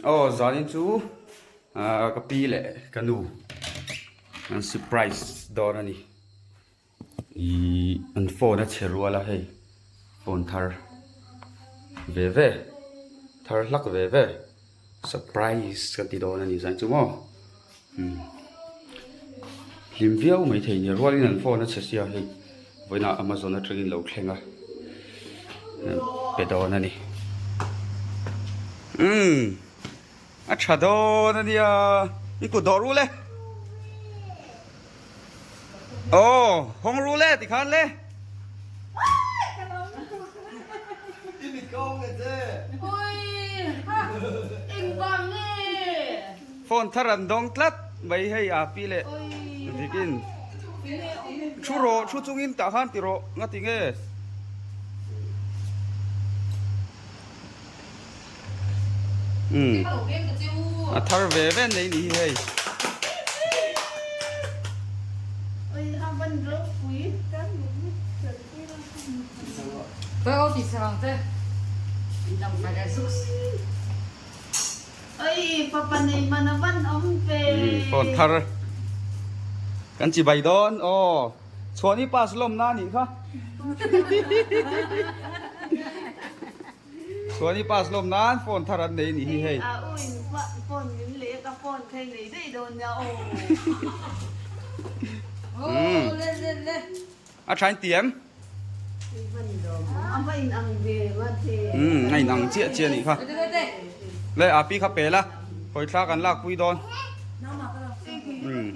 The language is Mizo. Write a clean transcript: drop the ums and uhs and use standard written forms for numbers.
Aw zanin chu ah ka pi leh ka nu an surprise dawn a ni. Ihh an phone a chhe rual a hei phone thar ve ve thar hlak ve ve surprise ka ti dawn a ni zan chu maw umm hlim viau mai thei nia rualin an phone a chhe sia hei vawiinah amazon atangin lo thleng a pe dawn a ni umm a tha dawn a nia i kut dawh rul e. Aw hawng ru le tikhan le. Phone thar an dawng tlat mai hei a pi leh dikin thu rawh thu chungin tah khan ti rawh nga ti nge. Umm a thar ve ve nei ni hi hei. Phone thar kan chibai dawn aw chhuahni pass lawmna a nih kha. Chuan i pass lawm nan phone thar an nei nih hi hei. A u in phone min lei a ka phone kha i nei daih dawn nia aw. A tha in ti em? A va in ang ve mate. Umm a in ang chiah chiah nih kha. Le a pi kha pe la hawi thla kan lak pui dawn. Umm.